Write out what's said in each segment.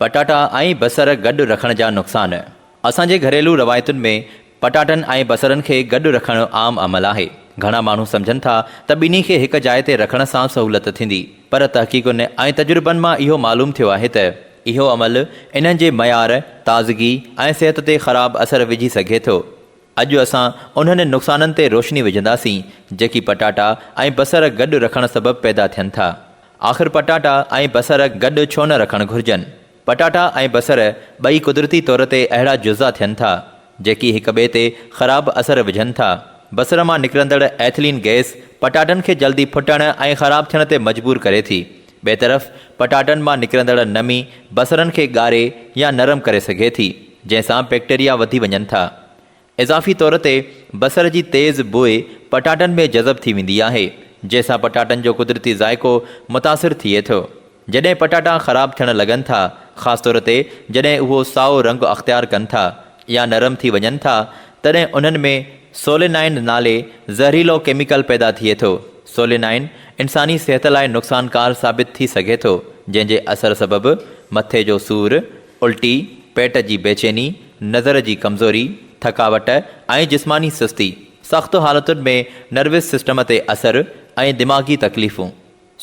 پٽاٽا ۽ بصر گڏ رکڻ جا نقصان. اسان جي گهريلو روايتن ۾ پٽاٽن ۽ بصرن کي گڏ رکڻ عام عمل آهي. گهڻا ماڻهو سمجهن ٿا ته ٻنهي کي هڪ جاء تي رکڻ سان سهولت ٿيندي، پر تحقيقن ۽ تجربن مان اهو معلوم ٿيو آهي ته اهو عمل انهن جي معيار، تازگي ۽ صحت تي خراب اثر وجهي سگهي ٿو. اڄ اسان انهن نقصانن تي روشني وجهنداسين، جيڪي پٽاٽا ۽ بصر گڏ رکڻ سبب پيدا ٿين ٿا. آخر پٽاٽا ۽ بصر گڏ ڇو نه رکڻ گهرجن؟ پٽاٽا ۽ بصر ٻئي قدرتي طور تي اهڙا جزا ٿين ٿا، جيڪي هڪ ٻئي تي خراب اثر وجهن ٿا. بصر مان نڪرندڙ ايٿلين گئس پٽاٽن کي جلدي ڦٽڻ ۽ خراب ٿيڻ تي مجبور ڪري ٿي. ٻئي طرف پٽاٽن مان نڪرندڙ نمي بصرن کي ڳاري يا نرم ڪري سگهي ٿي، جنهن سان بيڪٽيريا وڌي وڃن ٿا. اضافي طور تي بصر جي تيز بوء پٽاٽن ۾ جذب ٿي ويندي آهي، جنهن سان پٽاٽن جو قدرتي ذائقو متاثر ٿئي ٿو. جڏهن پٽاٽا خراب ٿيڻ لڳن ٿا، خاص طور تي جڏهن اهو سائو رنگ اختيار ڪن ٿا يا نرم ٿي وڃن ٿا، تڏهن انهن ۾ سولينائن نالي زهريلو ڪيميڪل پيدا ٿئي ٿو. سولينائن انساني صحت لاء نقصانڪار ثابت ٿي سگهي ٿو، جنهن جي اثر سبب مٿي جو سور، الٽي، پيٽ جي بيچيني، نظر جي ڪمزوري، ٿڪاوٽ ۽ جسماني سستي، سخت حالتن ۾ نروس سسٽم تي اثر ۽ دماغي تڪليفون.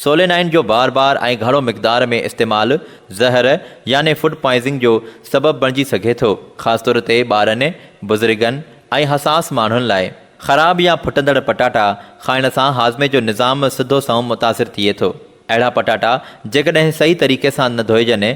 سولينائن جو بار بار ۽ گهڻو مقدار ۾ استعمال زهر يعني فوڊ پوائزنگ جو سبب بڻجي سگهي ٿو، خاص طور تي ٻارن، بزرگن ۽ حساس ماڻهن لاء. خراب يا ڦٽندڙ پٽاٽا کائڻ سان هاضمي جو نظام سڌو سنئون متاثر ٿئي ٿو. اهڙا پٽاٽا جيڪڏهن صحيح طريقي سان نه ڌوئجن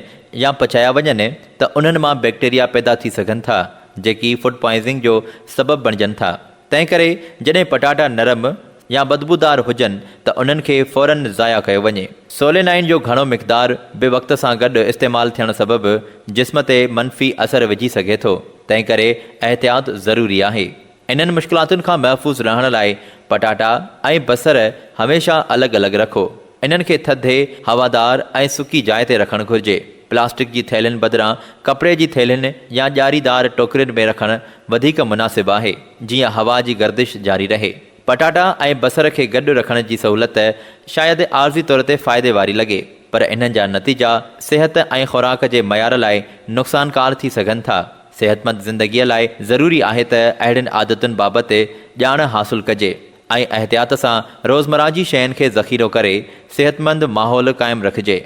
يا پچايا وڃن ته انهن مان بيڪٽيريا پيدا ٿي سگهن ٿا، جيڪي فوڊ پوائزنگ جو سبب بڻجن ٿا. تنهنڪري جڏهن پٽاٽا نرم يا بدبودار هجن ته انهن کي فوراً ضايع ڪيو وڃي. سولينائن جو گهڻو مقدار به وقت سان گڏ استعمال ٿيڻ سبب جسم تي منفي اثر وجهي سگهي ٿو، تنهنڪري احتياط ضروري آهي. انهن مشڪلاتن کان محفوظ رهڻ لاء پٽاٽا ۽ بصر هميشه الڳ الڳ رکو. انهن کي ٿڌي، هوادار ۽ سڪي جاء تي رکڻ گهرجي. پلاسٽڪ جي ٿيلهين بدران ڪپڙي جي ٿيلهين يا ڄاريدار ٽوڪرين ۾ رکڻ وڌيڪ مناسب آهي، جيئن هوا جي گردش جاري رهي. پٽاٽا ۽ بصر کي گڏ رکڻ جي سهولت شايد عارضي طور تي فائدي واري لڳي، پر انهن جا نتيجا صحت ۽ خوراڪ جي معيار لاء نقصانڪار ٿي سگهن ٿا. صحتمند زندگيء لاء ضروري آهي ته اهڙين عادتن بابت ڄاڻ حاصل ڪجي ۽ احتياط سان روزمره جي شين کي ذخيرو ڪري صحتمند ماحول قائم رکجي.